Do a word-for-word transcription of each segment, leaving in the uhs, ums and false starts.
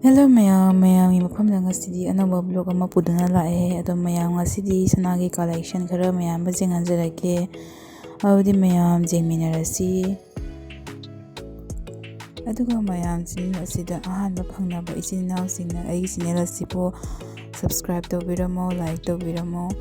Hello ꯃꯌꯥꯝ, ꯃꯌꯥꯝꯒꯤ ꯃꯐꯝꯗ ꯉꯁꯤꯗꯤ ꯑꯅꯧꯕ vlog ꯑꯃ ꯄꯨꯗꯨꯅ ꯂꯥꯛꯑꯦ꯫ ꯑꯗꯣ ꯃꯌꯥꯝ, ꯉꯁꯤꯗꯤ ꯁꯅꯥꯒꯤ collection ꯈꯔ ꯃꯌꯥꯝ ꯑꯃ ꯌꯦꯡꯍꯟꯖꯔꯛꯀꯦ꯫ ꯑꯗꯨꯗꯤ ꯃꯌꯥꯝ ꯌꯦꯡꯃꯤꯟꯅꯔꯁꯤ꯫ ꯑꯗꯨꯒ ꯃꯌꯥꯝ, channel ꯑꯁꯤꯗ ꯑꯍꯥꯟꯕ ꯐꯪꯅꯕ ꯏꯆꯤꯟ ꯏꯅꯥꯎꯁꯤꯡꯅ ꯑꯩꯒꯤ channel ꯑꯁꯤꯕꯨ subscribe ꯇꯧꯕꯤꯔꯝꯃꯣ, like ꯇꯧꯕꯤꯔꯝꯃꯣ꯫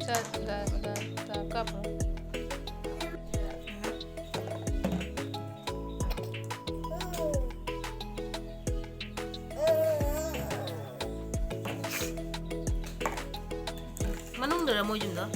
ꯇ, ꯇ, ꯇ, ꯇ, ꯀꯥꯞꯄꯣ꯫ ꯃꯅꯨꯡꯗꯔ ꯃꯣꯏꯁꯤꯡꯗꯣ?